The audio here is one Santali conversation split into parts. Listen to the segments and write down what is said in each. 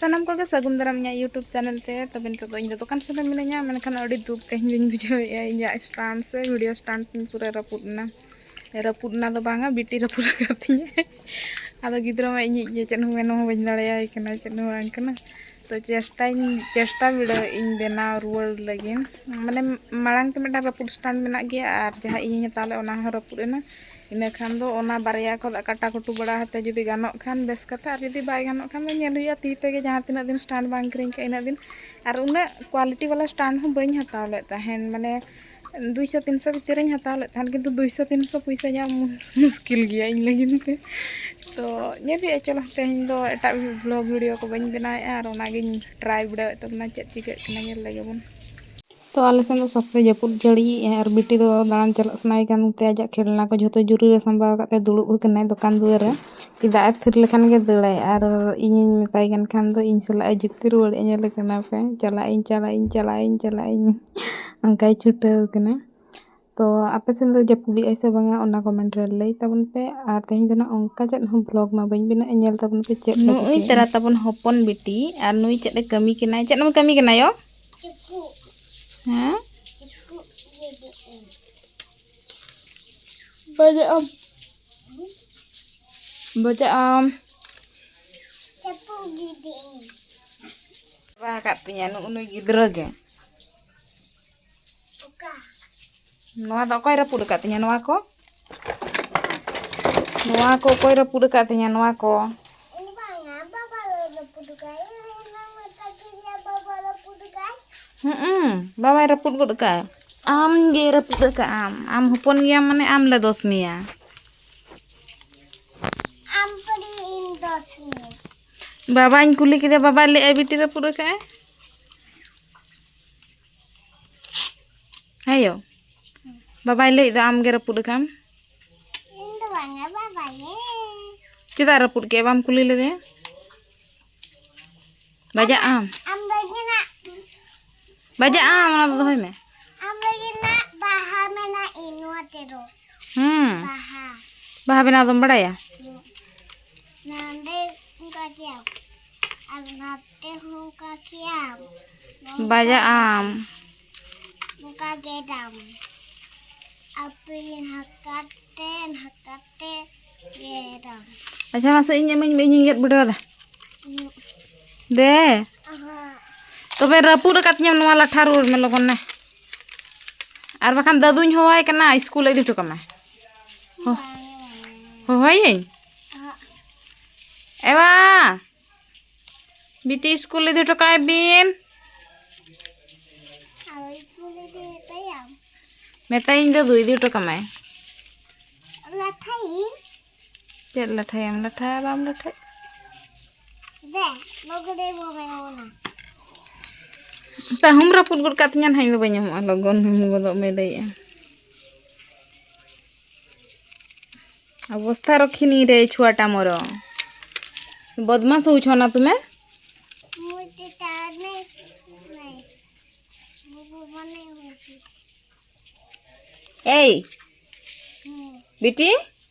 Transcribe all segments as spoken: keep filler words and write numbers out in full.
ᱥᱟᱱᱟᱢ ᱠᱚᱜᱮ ᱥᱟᱹᱜᱩᱱ ᱫᱟᱨᱟᱢ ᱤᱧᱟᱹᱜ YouTube ᱪᱮᱱᱮᱞ ᱛᱮ᱾ ᱛᱚᱵᱮ ᱱᱤᱛᱚᱜ ᱫᱚ ᱤᱧ ᱫᱚ ᱫᱚᱠᱟᱱ ᱥᱮᱫ ᱨᱮ ᱢᱤᱱᱟᱹᱧᱟ, ᱢᱮᱱᱠᱷᱟᱱ ᱟᱹᱰᱤ ᱫᱩᱠ ᱛᱮᱦᱮᱧ ᱫᱚᱧ ᱵᱩᱡᱷᱟᱹᱣᱮᱫᱼᱟ, ᱤᱧᱟᱹᱜ ᱥᱴᱟᱱᱰ ᱥᱮ ᱵᱷᱤᱰᱤᱭᱳ ᱥᱴᱟᱱᱰ ᱛᱤᱧ ᱯᱩᱨᱟᱹ ᱨᱟᱹᱯᱩᱫ ᱮᱱᱟ᱾ ᱨᱟᱹᱯᱩᱫ ᱮᱱᱟ ᱫᱚ ᱵᱟᱝᱟ, ᱵᱤᱴᱤ ᱨᱟᱹᱯᱩᱫ ᱟᱠᱟᱫ ᱛᱤᱧᱟᱹ᱾ ᱟᱫᱚ ᱜᱤᱫᱽᱨᱟᱹ ᱢᱟ ᱤᱧᱤᱡ ᱜᱮ, ᱪᱮᱫ ᱦᱚᱸ ᱢᱮᱱ ᱦᱚᱸ ᱵᱟᱹᱧ ᱫᱟᱲᱮᱭᱟᱭ ᱠᱟᱱᱟ, ᱪᱮᱫ ᱦᱚᱸ ᱵᱟᱝ ᱠᱟᱱᱟ᱾ ᱛᱚ ᱪᱮᱥᱴᱟᱧ, ᱪᱮᱥᱴᱟ ᱵᱤᱰᱟᱹᱣ ᱤᱧ ᱵᱮᱱᱟᱣ ᱨᱩᱣᱟᱹᱲ ᱞᱟᱹᱜᱤᱫ᱾ ᱢᱟᱱᱮ ᱢᱟᱲᱟᱝ ᱛᱮ ᱢᱤᱫᱴᱟᱝ ᱨᱟᱹᱯᱩᱫ ᱥᱴᱟᱱᱰ ᱢᱮᱱᱟᱜ ᱜᱮᱭᱟ, ᱟᱨ ᱡᱟᱦᱟᱸ ᱤᱧᱤᱧ ᱦᱟᱛᱟᱣ ᱞᱮᱫ ᱚᱱᱟ ᱦᱚᱸ ᱨᱟᱹᱯᱩᱫ ᱮᱱᱟ᱾ ᱤᱱᱟᱹ ᱠᱷᱟᱱ ᱫᱚ ᱚᱱᱟ ᱵᱟᱨᱭᱟ ᱠᱚ ᱠᱟᱴᱟ ᱠᱩᱴᱩ ᱵᱟᱲᱟ ᱠᱟᱛᱮ ᱡᱩᱫᱤ ᱜᱟᱱᱚᱜ ᱠᱷᱟᱱ ᱵᱮᱥ ᱠᱟᱛᱷᱟ, ᱟᱨ ᱡᱩᱫᱤ ᱵᱟᱭ ᱜᱟᱱᱚᱜ ᱠᱷᱟᱱ ᱫᱚ ᱧᱮᱞ ᱦᱩᱭᱩᱜᱼᱟ ᱛᱤ ᱛᱮᱜᱮ, ᱡᱟᱦᱟᱸ ᱛᱤᱱᱟᱹᱜ ᱫᱤᱱ ᱥᱴᱟᱱᱰ ᱵᱟᱝ ᱠᱤᱨᱤᱧ ᱠᱟᱜᱼᱟ ᱤᱱᱟᱹᱜ ᱫᱤᱱ᱾ ᱟᱨ ᱩᱱᱟᱹᱜ ᱠᱣᱟᱞᱤᱴᱤ ᱵᱟᱞᱟ ᱥᱴᱟᱱᱰ ᱦᱚᱸ ᱵᱟᱹᱧ ᱦᱟᱛᱟᱣ ᱞᱮᱫ ᱛᱟᱦᱮᱱ, ᱢᱟᱱᱮ ᱫᱩᱭᱥᱚ ᱛᱤᱱᱥᱚ ᱵᱷᱤᱛᱤᱨ ᱨᱤᱧ ᱦᱟᱛᱟᱣ ᱞᱮᱫ ᱛᱟᱦᱮᱱ, ᱠᱤᱱᱛᱩ ᱫᱩᱭᱥᱚ ᱛᱤᱱᱥᱚ ᱯᱚᱭᱥᱟ ᱧᱟᱢ ᱢᱩᱥ-, ᱢᱩᱥᱠᱤᱞ ᱜᱮᱭᱟ ᱤᱧ ᱞᱟᱹᱜᱤᱫ ᱛᱮ᱾ ᱛᱚ ᱧᱮᱞ ᱦᱩᱭᱩᱜᱼᱟ, ᱪᱚᱞᱚ ᱛᱮᱦᱮᱧ ᱫᱚ ᱮᱴᱟᱜ ᱵᱷᱞᱚᱜ ᱵᱷᱤᱰᱤᱭᱳ ᱠᱚ ᱵᱟᱹᱧ ᱵᱮᱱᱟᱣᱮᱫᱼᱟ, ᱟᱨ ᱚᱱᱟᱜᱤᱧ ᱴᱨᱟᱭ ᱵᱤᱰᱟᱹᱣᱮᱫ ᱛᱟᱵᱚᱱᱟ, ᱪᱮᱫ ᱪᱤᱠᱟᱹᱜ ᱠᱟᱱᱟ ᱧᱮᱞ ᱞᱮᱜᱮ ᱵᱚᱱ᱾ ᱛᱚ ᱟᱞᱮ ᱥᱮᱱ ᱫᱚ ᱥᱚᱠᱛᱚ ᱡᱟᱹᱯᱩᱫ ᱡᱟᱹᱲᱤᱭᱮᱜᱼᱟᱭ, ᱟᱨ ᱵᱤᱴᱤ ᱫᱚ ᱫᱟᱬᱟᱱ ᱪᱟᱞᱟᱜ ᱥᱟᱱᱟᱭᱮ ᱠᱟᱱ ᱛᱮ ᱟᱡᱟᱜ ᱠᱷᱮᱞᱱᱟ ᱠᱚ ᱡᱷᱚᱛᱚ ᱡᱩᱨᱤ ᱨᱮ ᱥᱟᱢᱵᱟᱣ ᱠᱟᱛᱮ ᱫᱩᱲᱩᱵ ᱟᱠᱟᱱᱟᱭ ᱫᱚᱠᱟᱱ ᱫᱩᱣᱟᱹᱨ ᱨᱮ᱾ ᱠᱤ ᱫᱟᱜ ᱮ ᱛᱷᱤᱨ ᱞᱮᱠᱷᱟᱱ ᱜᱮ ᱫᱟᱹᱲᱟᱭ, ᱟᱨ ᱤᱧᱤᱧ ᱢᱮᱛᱟᱭ ᱠᱟᱱ ᱠᱷᱟᱱ ᱫᱚ ᱤᱧ ᱥᱟᱞᱟᱜ ᱮ ᱡᱩᱠᱛᱤ ᱨᱩᱣᱟᱹᱲᱮᱜᱼᱟ, ᱧᱮᱞᱮ ᱠᱟᱱᱟ ᱯᱮ, "ᱪᱟᱞᱟᱜ ᱤᱧ, ᱪᱟᱞᱟᱜ ᱤᱧ, ᱪᱟᱞᱟᱜ ᱤᱧ, ᱪᱟᱞᱟᱜ ᱤᱧ", ᱚᱱᱠᱟᱭ ᱪᱷᱩᱴᱟᱹᱣ ᱠᱟᱱᱟ᱾ ᱛᱚ ᱟᱯᱮ ᱥᱮᱱ ᱫᱚ ᱡᱟᱹᱯᱩᱫᱮᱜᱼᱟᱭ ᱥᱮ ᱵᱟᱝᱟ, ᱚᱱᱟ ᱠᱚᱢᱮᱱᱴ ᱨᱮ ᱞᱟᱹᱭ ᱛᱟᱵᱚᱱ ᱯᱮ᱾ ᱟᱨ ᱛᱮᱦᱮᱧ ᱫᱚ ᱱᱟᱜ ᱚᱱᱠᱟ ᱪᱮᱫ ᱦᱚᱸ ᱵᱷᱞᱚᱜ ᱢᱟ ᱵᱟᱹᱧ ᱵᱮᱱᱟᱣᱮᱫᱼᱟ, ᱧᱮᱞ ᱛᱟᱵᱚᱱ ᱯᱮ ᱪᱮᱫ ᱞᱮ ᱱᱩᱜᱼᱩᱭ ᱪᱤᱠᱟᱹᱭᱟ᱾ ᱛᱟᱨᱟ ᱛᱟᱵᱚᱱ ᱦᱚᱯᱚᱱ ᱵᱤᱴᱤ, ᱟᱨ ᱱᱩᱭ ᱪᱮᱫ ᱮ ᱠᱟᱹᱢᱤ ᱠᱟᱱᱟᱭ? ᱪᱮᱫ ᱮᱢ ᱠᱟᱹᱢᱤ ᱠᱟᱱᱟ ᱭᱳ? ᱦᱮᱸ? ᱵᱟᱡᱟᱜ ᱟᱢ᱾ ᱵᱟᱡᱟᱜ ᱟᱢ᱾ ᱵᱟᱦᱟ ᱟᱠᱟᱫ ᱛᱤᱧᱟ ᱱᱩᱜᱼᱩ ᱱᱩᱭ ᱜᱤᱫᱽᱨᱟᱹ ᱜᱮ᱾ ᱱᱚᱣᱟ ᱫᱚ ᱚᱠᱚᱭ ᱨᱟᱹᱯᱩᱫ ᱟᱠᱟᱫ ᱛᱤᱧᱟ ᱱᱚᱣᱟ ᱠᱚ? ᱱᱚᱣᱟ ᱠᱚ ᱚᱠᱚᱭ ᱨᱟᱹᱯᱩᱫ ᱟᱠᱟᱫ ᱛᱤᱧᱟ ᱱᱚᱣᱟ ᱠᱚ? ᱦᱩᱸ, ᱵᱟᱵᱟᱭ ᱨᱟᱹᱯᱩᱫ ᱜᱚᱫ ᱟᱠᱟᱫᱼᱟ᱾ ᱟᱢ ᱜᱮ ᱨᱟᱹᱯᱩᱫ ᱟᱠᱟᱫ ᱟᱢ᱾ ᱟᱢ ᱦᱚᱯᱚᱱ ᱜᱮᱭᱟᱢ ᱢᱟᱱᱮ ᱟᱢ ᱞᱮ ᱫᱚᱥ ᱢᱮᱭᱟ᱾ ᱟᱢ ᱯᱟᱹᱨᱤ ᱤᱧ ᱫᱚᱥ ᱢᱮᱭᱟ᱾ ᱵᱟᱵᱟᱧ ᱠᱩᱞᱤ ᱠᱮᱫᱮᱭᱟ, ᱵᱟᱵᱟᱭ ᱞᱟᱹᱭᱮᱫᱼᱟ ᱵᱤᱴᱤ ᱨᱟᱹᱯᱩᱫ ᱟᱠᱟᱫᱼᱟᱭ᱾ ᱦᱮᱸ ᱭᱳ, ᱵᱟᱵᱟᱭ ᱞᱟᱹᱭᱮᱫ ᱫᱚ ᱟᱢ ᱜᱮ ᱨᱟᱹᱯᱩᱫ ᱟᱠᱟᱫ ᱟᱢ᱾ ᱤᱧ ᱫᱚ ᱵᱟᱝᱟ, ᱵᱟᱵᱟ ᱜᱮ᱾ ᱪᱮᱫᱟᱜ ᱨᱟᱹᱯᱩᱫ ᱠᱮᱫ ᱵᱟᱢ ᱠᱩᱞᱤ ᱞᱮᱫᱮᱭᱟ? ᱵᱟᱡᱟᱜ ᱟᱢ᱾ ᱟᱢ ᱫᱚ ᱤᱧᱟᱹᱜ ᱵᱟᱡᱟᱜ ᱟᱢ, ᱚᱱᱟ ᱫᱚ ᱫᱚᱦᱚᱭ ᱢᱮ᱾ ᱟᱢ ᱞᱟᱹᱜᱤᱫ ᱱᱟᱜ ᱵᱟᱦᱟ ᱢᱮᱱᱟᱜ ᱤᱧ ᱱᱚᱣᱟ ᱛᱮᱫᱚ᱾ ᱦᱩᱸ᱾ ᱵᱟᱦᱟ᱾ ᱵᱟᱦᱟ ᱵᱮᱱᱟᱣ ᱫᱚᱢ ᱵᱟᱲᱟᱭᱟ? ᱱᱚᱰᱮ ᱚᱱᱠᱟ ᱜᱮᱭᱟ᱾ ᱟᱨ ᱱᱟᱛᱮ ᱦᱚᱸ ᱚᱱᱠᱟ ᱠᱮᱭᱟᱢ᱾ ᱱᱚᱝᱠᱟ ᱵᱟᱡᱟᱜ ᱟᱢ᱾ ᱱᱚᱝᱠᱟ ᱜᱮᱫᱟᱢ᱾ ᱟᱨ ᱯᱤᱱ ᱦᱟᱠᱟᱛᱮ, ᱦᱟᱠᱟᱛᱮ ᱜᱮᱫᱟᱢ᱾ ᱟᱪᱪᱷᱟ, ᱢᱟᱥᱮ ᱤᱧ ᱮᱢᱟᱹᱧ ᱢᱮ, ᱤᱧᱤᱧ ᱜᱮᱫ ᱵᱤᱰᱟᱹᱣ ᱮᱫᱟ᱾ ᱩᱸᱦᱩᱜ᱾ ᱫᱮ᱾ ᱟᱦᱟ᱾ ᱛᱚᱵᱮ ᱨᱟᱹᱯᱩᱫ ᱟᱠᱟᱫ ᱛᱤᱧᱟᱹᱢ ᱱᱚᱣᱟ ᱞᱟᱴᱷᱟ, ᱨᱩᱣᱟᱹᱲ ᱢᱮ ᱞᱚᱜᱚᱱ ᱱᱮ᱾ ᱟᱨ ᱵᱟᱠᱷᱟᱱ ᱫᱟᱫᱩᱧ ᱦᱚᱦᱚᱣᱟᱭ ᱠᱟᱱᱟ, ᱤᱥᱠᱩᱞ ᱤᱫᱤ ᱦᱚᱴᱚ ᱠᱟᱢᱟᱭ᱾ ᱦᱚ-, ᱵᱟᱝ, ᱵᱟᱝ᱾ ᱦᱚᱦᱚᱭᱟᱹᱧ? ᱟᱦᱟ᱾ ᱮ ᱵᱟ! ᱵᱤᱴᱤ, ᱤᱥᱠᱩᱞ ᱤᱫᱤ ᱦᱚᱴᱚ ᱠᱟᱭ ᱵᱤᱱ᱾ ᱟᱨ ᱤᱥᱠᱩᱞ ᱤᱫᱤ ᱦᱚᱴᱚᱭᱟᱢ? ᱢᱮᱛᱟᱭᱟᱹᱧ ᱫᱟᱫᱩ ᱤᱫᱤ ᱦᱚᱴᱚ ᱠᱟᱢᱟᱭ᱾ ᱞᱟᱴᱷᱟᱭᱤᱧ? ᱪᱮᱫ ᱞᱟᱴᱷᱟᱭᱟᱢ? ᱞᱟᱴᱷᱟ ᱵᱟᱢ ᱞᱟᱴᱷᱟᱭ? ᱫᱮ, ᱞᱚᱜᱚᱱ ᱫᱮ, ᱵᱚ ᱢᱮᱱᱟ ᱵᱚᱱᱟ᱾ ᱛᱟᱹᱦᱩᱢ ᱨᱟᱹᱯᱩᱫ ᱜᱚᱫ ᱠᱟᱜ ᱛᱤᱧᱟ ᱱᱟᱦᱟᱜ, ᱤᱧ ᱫᱚ ᱵᱟᱹᱧ ᱮᱢᱚᱜᱼᱟ, ᱞᱚᱜᱚᱱ ᱮᱢ ᱜᱚᱫᱚᱜ ᱢᱮ ᱞᱟᱹᱭᱮᱜᱼᱟ᱾ ᱚᱵᱚᱥᱛᱷᱟ ᱨᱚᱠᱷᱤᱱᱤ ᱨᱮ ᱪᱷᱩᱣᱟᱴᱟ ᱢᱚᱨᱚ᱾ ᱵᱚᱫᱢᱟᱥ ᱦᱩᱭ ᱪᱷᱚᱱᱟ ᱛᱩᱢᱮ? ᱢᱩᱡᱷᱮ ᱴᱟᱨᱱᱮ ᱢᱮ᱾ ᱵᱩᱵᱩ ᱢᱟᱱᱮ ᱦᱩᱭ ᱪᱷᱚᱱᱟ᱾ ᱮᱭ, ᱦᱩᱸ᱾ ᱵᱤᱴᱤ,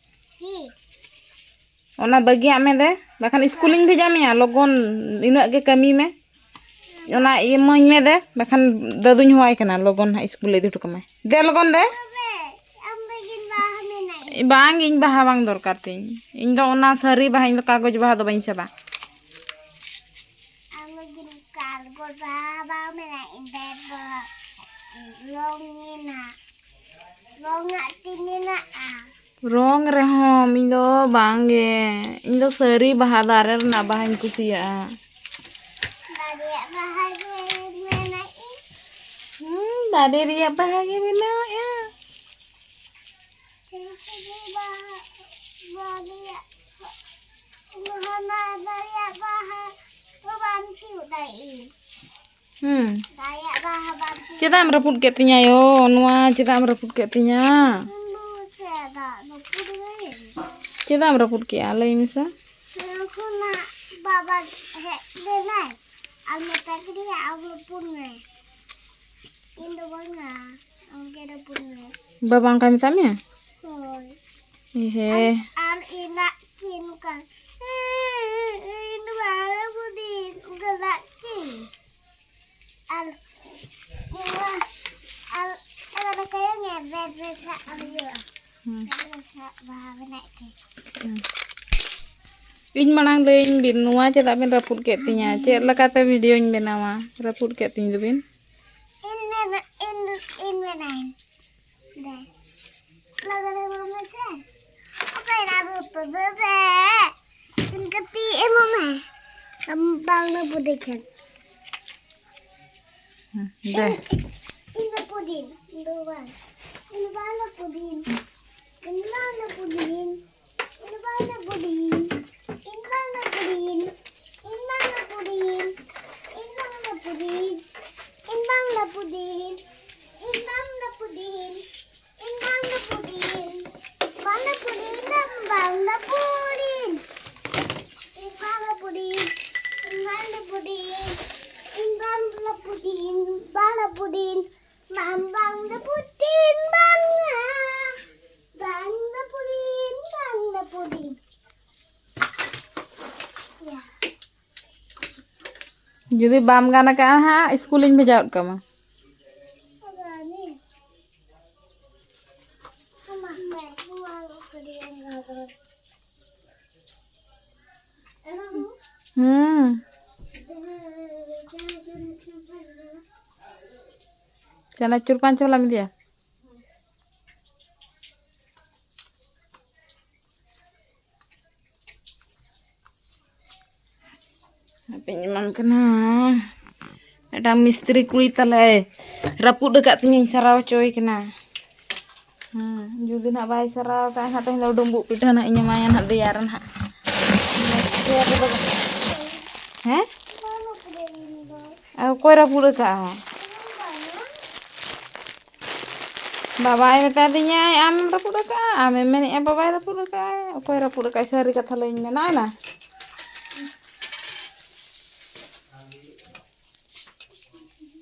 ᱦᱩᱸ᱾ ᱚᱱᱟ ᱵᱟᱹᱜᱤᱭᱟᱜ ᱢᱮ ᱫᱮ, ᱵᱟᱠᱷᱟᱱ ᱤᱥᱠᱩᱞᱤᱧ ᱵᱷᱮᱡᱟ ᱢᱮᱭᱟ᱾ ᱞᱚᱜᱚᱱ ᱤᱱᱟᱹᱜ ᱜᱮ ᱠᱟᱹᱢᱤ ᱢᱮ, ᱚᱱᱟ ᱤᱢᱟᱹᱧ ᱢᱮ ᱫᱮ, ᱵᱟᱠᱷᱟᱱ ᱫᱟᱫᱩᱧ ᱦᱚᱦᱚᱣᱟᱭ ᱠᱟᱱᱟ, ᱞᱚᱜᱚᱱ ᱦᱟᱸᱜ ᱤᱥᱠᱩᱞ ᱤᱫᱤ ᱦᱚᱴᱚ ᱠᱟᱢᱟᱭ᱾ ᱫᱮ ᱞᱚᱜᱚᱱ ᱫᱮ᱾ ᱵᱟᱝ, ᱤᱧ ᱵᱟᱦᱟ ᱵᱟᱝ ᱫᱚᱨᱠᱟᱨ ᱛᱤᱧ, ᱤᱧ ᱫᱚ ᱚᱱᱟ ᱥᱟᱹᱨᱤ ᱵᱟᱦᱟ, ᱤᱧ ᱫᱚ ᱠᱟᱜᱚᱡᱽ ᱵᱟᱦᱟ ᱫᱚ ᱵᱟᱹᱧ ᱥᱟᱵᱟ᱾ ᱟᱢ ᱞᱟᱹᱜᱤᱫ ᱠᱟᱨᱜᱚ ᱵᱟᱦᱟ ᱵᱟᱝ ᱢᱮᱱᱟᱜᱼᱟ, ᱤᱧ ᱫᱚ ᱨᱚᱝ ᱢᱮᱱᱟᱜ, ᱨᱚᱝ ᱟᱜ ᱛᱤᱧ ᱢᱮᱱᱟᱜᱼᱟ᱾ ᱨᱚᱝ ᱨᱮᱦᱚᱸ ᱤᱧ ᱫᱚ ᱵᱟᱝ ᱜᱮ, ᱤᱧ ᱫᱚ ᱥᱟᱹᱨᱤ ᱵᱟᱦᱟ, ᱫᱟᱨᱮ ᱨᱮᱱᱟᱜ ᱵᱟᱦᱟᱧ ᱠᱩᱥᱤᱭᱟᱜᱼᱟ᱾ ᱫᱟᱨᱮᱭᱟᱜ ᱵᱟᱦᱟ ᱜᱮ ᱢᱮᱱᱟᱜ ᱤᱧ᱾ ᱦᱩᱸ, ᱫᱟᱨᱮ ᱨᱮᱭᱟᱜ ᱵᱟᱦᱟ ᱜᱮ ᱵᱮᱱᱟᱣᱮᱜᱼᱟ᱾ ᱥᱟᱹᱨᱤ ᱥᱟᱹᱨᱤ ᱵᱟᱦᱟ, ᱵᱟᱦᱟ ᱨᱮᱭᱟᱜ ᱚᱱᱟ ᱫᱟᱨᱮᱭᱟᱜ ᱵᱟᱦᱟ ᱫᱚ ᱵᱟᱝ ᱛᱤᱭᱳᱜ ᱫᱟᱲᱮᱭᱟᱜ ᱟᱹᱧ᱾ ᱦᱩᱸ᱾ ᱫᱟᱨᱮᱭᱟᱜ ᱵᱟᱦᱟ ᱵᱟᱝ ᱛᱤᱭᱳᱜ ᱪᱮᱫᱟᱜ ᱮᱢ ᱨᱟᱹᱯᱩᱫ ᱠᱮᱫ ᱛᱤᱧᱟ ᱭᱳ? ᱱᱚᱣᱟ ᱪᱮᱫᱟᱜ ᱮᱢ ᱨᱟᱹᱯᱩᱫ ᱠᱮᱫ ᱛᱤᱧᱟ? ᱦᱩᱸ, ᱪᱮᱫᱟᱜ ᱨᱟᱹᱯᱩᱫ ᱟᱹᱧ? ᱪᱮᱫᱟᱜ ᱮᱢ ᱨᱟᱹᱯᱩᱫ ᱠᱮᱜᱼᱟ? ᱞᱟᱹᱭ ᱢᱮᱥᱮ᱾ ᱥᱮ ᱠᱷᱚᱱᱟᱜ ᱵᱟᱵᱟ ᱦᱮᱡ ᱞᱮᱱᱟᱭ ᱟᱨ ᱢᱮᱛᱟ ᱠᱮᱫᱤᱧᱟ, "ᱟᱢ ᱨᱟᱹᱯᱩᱫ ᱢᱮ, ᱤᱧ ᱫᱚ ᱵᱟᱝᱟ, ᱟᱢ ᱜᱮ ᱨᱟᱹᱯᱩᱫ ᱢᱮ᱾" ᱵᱟᱵᱟ ᱚᱱᱠᱟᱭ ᱢᱮᱛᱟᱜ ᱢᱮᱭᱟ? ᱦᱳᱭ᱾ ᱦᱮᱸ᱾ ᱟᱨ, ᱟᱨ ᱤᱧᱟᱜ ᱠᱤᱱ ᱠᱟ-, ᱤᱧ ᱫᱚ ᱵᱟᱝ ᱨᱟᱹᱯᱩᱫᱤᱧ᱾ ᱥᱟᱵ ᱦᱩᱭᱩᱜᱼᱟ᱾ ᱦᱩᱸ᱾ ᱥᱟᱵ ᱵᱟᱦᱟ ᱵᱮᱱᱟᱣ ᱛᱮ᱾ ᱦᱩᱸ᱾ ᱤᱧ ᱢᱟᱲᱟᱝ ᱞᱟᱹᱭᱟᱹᱧ ᱵᱤᱱ, ᱱᱚᱣᱟ ᱪᱮᱫᱟᱜ ᱵᱤᱱ ᱨᱟᱹᱯᱩᱫ ᱠᱮᱫ ᱛᱤᱧᱟ? ᱪᱮᱫ ᱞᱮᱠᱟᱛᱮ ᱵᱷᱤᱰᱤᱭᱳᱧ ᱵᱮᱱᱟᱣᱟ? ᱨᱟᱹᱯᱩᱫ ᱠᱮᱫ ᱛᱤᱧ ᱫᱚᱵᱤᱱ᱾ ᱤᱧ ᱢᱮᱱᱟ, ᱤᱧ, ᱤᱧ ᱢᱮᱱᱟᱹᱧ᱾ ᱫᱮ᱾ ᱞᱟᱜᱟᱣ ᱞᱮ ᱢᱮᱥᱮ᱾ ᱚᱠᱚᱭ ᱨᱟᱹᱯᱩᱫ ᱛᱮ? ᱤᱧ ᱠᱟᱹᱴᱤᱡ ᱮᱢᱟᱢᱟ᱾ ᱟᱢ ᱵᱟᱝ ᱨᱟᱹᱯᱩᱫ ᱫᱮᱠᱷᱮᱱ᱾ ᱦᱩᱸ, ᱫᱮ᱾ ᱤᱧ ᱫᱚ ᱯᱩᱫᱤᱱ, ᱤᱧ ᱫᱚ ᱵᱟᱝ᱾ ᱤᱧ ᱫᱚ ᱵᱟᱝ ᱫᱚ ᱯᱩᱫᱤᱱ᱾ ᱤᱧ ᱫᱚ ᱵᱟᱝ ᱫᱚ ᱯᱩᱫᱤᱱ᱾ ᱤᱧ ᱫᱚ ᱵᱟᱝ ᱫᱚ ᱯᱩᱫᱤᱱ᱾ ᱤᱧ ᱫᱚ ᱵᱟᱝ ᱫᱚ ᱯᱩᱫᱤᱱ᱾ ᱤᱧ ᱫᱚ ᱵᱟᱝ ᱫᱚ ᱯᱩᱫᱤᱱ᱾ ᱤᱧ ᱵᱟᱝ ᱫᱚ ᱯᱩᱫᱤᱱ᱾ ᱤᱧ ᱵᱟᱝ ᱫᱚ ᱯᱩᱫᱤᱱ᱾ ᱤᱧ ᱵᱟᱝ ᱫᱚ ᱯᱩᱫᱤᱱ᱾ ᱵᱟᱝ ᱫᱚ ᱯᱩᱫᱤᱱ, ᱵᱟᱝ ᱫᱚ ᱯᱩᱫᱤᱱ᱾ ᱤᱧ ᱵᱟᱝ ᱫᱚ ᱯᱩᱫᱤᱱ᱾ ᱤᱧ ᱵᱟᱝ ᱫᱚ ᱯᱩᱫᱤᱱ᱾ ᱤᱧ ᱵᱟᱝ ᱫᱚ ᱯᱩᱫᱤᱱ᱾ ᱵᱟᱝ ᱫᱚ ᱯᱩᱫᱤᱱ᱾ ᱵᱟᱝ, ᱵᱟᱝ ᱫᱚ ᱯᱩᱫᱤᱱ᱾ ᱵᱟᱝ, ᱵᱟᱝ ᱫᱚ ᱯᱩᱫᱤᱱ᱾ ᱵᱟᱝ ᱫᱚ ᱯᱩᱫᱤᱱ᱾ ᱭᱟ᱾ ᱡᱩᱫᱤ ᱵᱟᱢ ᱜᱟᱱ ᱟᱠᱟᱫᱼᱟ ᱦᱟᱸᱜ, ᱤᱥᱠᱩᱞᱤᱧ ᱵᱷᱮᱡᱟ ᱜᱚᱫ ᱠᱟᱢᱟ᱾ ᱦᱩᱸ᱾ ᱪᱟᱱᱟᱪᱩᱨ ᱯᱟᱸᱪ ᱵᱟᱞᱟᱢ ᱤᱫᱤᱭᱟ? ᱦᱟᱯᱮᱧ ᱮᱢᱟᱢ ᱠᱟᱱᱟ᱾ ᱢᱤᱫᱴᱟᱝ ᱢᱤᱥᱛᱨᱤ ᱠᱩᱲᱤ ᱛᱟᱞᱮ ᱨᱟᱹᱯᱩᱫ ᱟᱠᱟᱫ ᱛᱤᱧᱟᱹᱧ, ᱥᱟᱨᱟᱣ ᱦᱚᱪᱚᱭ ᱠᱟᱱᱟ᱾ ᱦᱮᱸ, ᱡᱩᱫᱤ ᱱᱟᱜ ᱵᱟᱭ ᱥᱟᱨᱟᱣ ᱠᱟᱜᱼᱟ, ᱱᱟᱜ ᱛᱮᱦᱮᱧ ᱫᱚ ᱰᱩᱸᱵᱩᱜ ᱯᱤᱴᱷᱟᱹ ᱱᱟᱜ ᱤᱧ ᱮᱢᱟᱭᱟ ᱱᱟᱜ ᱫᱮᱭᱟ ᱨᱮ ᱱᱟᱜ᱾ ᱦᱮᱸ? ᱟᱨ ᱚᱠᱚᱭ ᱨᱟᱹᱯᱩᱫ ᱟᱠᱟᱫᱼᱟ? ᱵᱟᱵᱟᱭ ᱢᱮᱛᱟ ᱫᱤᱧᱟᱭ, "ᱟᱢᱮᱢ ᱨᱟᱹᱯᱩᱫ ᱟᱠᱟᱫᱼᱟ?" ᱟᱢᱮᱢ ᱢᱮᱱᱮᱫᱼᱟ, "ᱵᱟᱵᱟᱭ ᱨᱟᱹᱯᱩᱫ ᱟᱠᱟᱫᱼᱟ?" ᱚᱠᱚᱭ ᱨᱟᱹᱯᱩᱫ ᱟᱠᱟᱫᱼᱟ? ᱥᱟᱹᱨᱤ ᱠᱟᱛᱷᱟ ᱞᱟᱹᱭᱟᱹᱧ ᱢᱮ, ᱱᱟᱭᱱᱟ᱾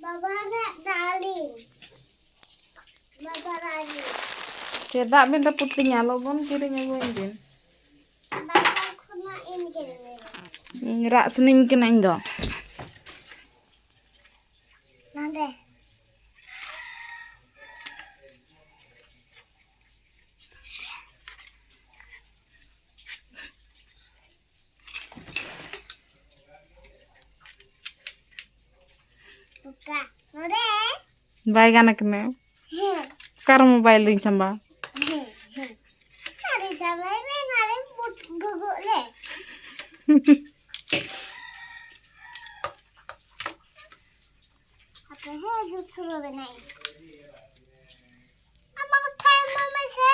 ᱵᱟᱵᱟ ᱨᱟᱜ ᱫᱟᱲᱮ᱾ ᱵᱟᱵᱟ ᱨᱟᱜ᱾ ᱪᱮᱫᱟᱜ ᱵᱤᱱ ᱨᱟᱹᱯᱩᱫ ᱛᱤᱧᱟ? ᱞᱚᱜᱚᱱ ᱠᱤᱨᱤᱧ ᱟᱹᱜᱩᱣᱟᱹᱧ ᱵᱤᱱ᱾ ᱵᱟᱵᱟ ᱠᱷᱚᱱᱟᱜ ᱤᱧ ᱠᱤᱨᱤᱧ ᱟᱹᱜᱩᱭᱟ᱾ ᱤᱧ ᱨᱟᱜ ᱥᱟᱱᱟᱧ ᱠᱟᱱᱟ ᱤᱧ ᱫᱚ᱾ ᱱᱚᱰᱮ᱾ ᱜᱟ ᱱᱚᱰᱮ᱾ ᱵᱟᱭ ᱜᱟᱱ ᱠᱟᱱᱟ᱾ ᱦᱮᱸ᱾ ᱚᱠᱟᱨᱮ ᱢᱳᱵᱟᱭᱤᱞ ᱫᱚᱧ ᱥᱟᱢᱵᱟ? ᱦᱮᱸ, ᱦᱮᱸ᱾ ᱟᱨᱮ ᱡᱟᱶᱟᱭ ᱢᱮ, ᱱᱚᱰᱮ ᱵᱩᱴ ᱜᱩᱜᱩᱜ ᱞᱮ᱾ ᱟᱯᱮ ᱦᱚᱸ ᱡᱩᱛ ᱥᱩᱨᱩ ᱵᱮᱱᱟᱭ᱾ ᱟᱢᱟᱜ ᱴᱷᱟᱭ ᱮᱢᱟᱜ ᱢᱮ ᱥᱮ᱾